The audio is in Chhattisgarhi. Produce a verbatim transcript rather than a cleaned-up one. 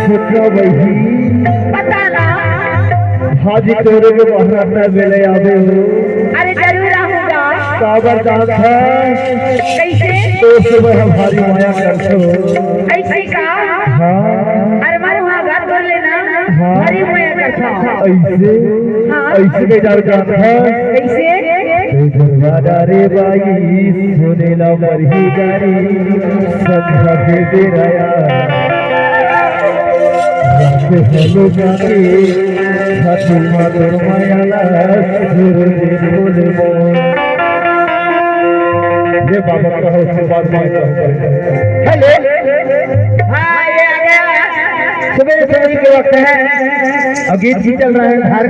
छोटका बहिनी, बता ना। भाजी तोरे के बहरा न मिले आवे हो। अरे जरूर आऊंगा। काबर जात है? कैसे? तो से बर हम भारी माया करथो। ऐसे का? हाँ। अरे मारे वहाँ घर कर लेना। हाँ। भारी माया करथा। ऐसे? हाँ। ऐसे के जान जात है? कैसे? ए घरवाला रे बाई, सुने ला मरही गारी, संझा के बेरा या। रात हेलो जाके, छाती मा तोर माया ला, सुर दे बोले मोर। ये बाबा का आशीर्वाद मांगता हूँ। हेलो। हाँ, ये आ गया। सुबह सुबह के वक्त है और गीत भी चल रहा है।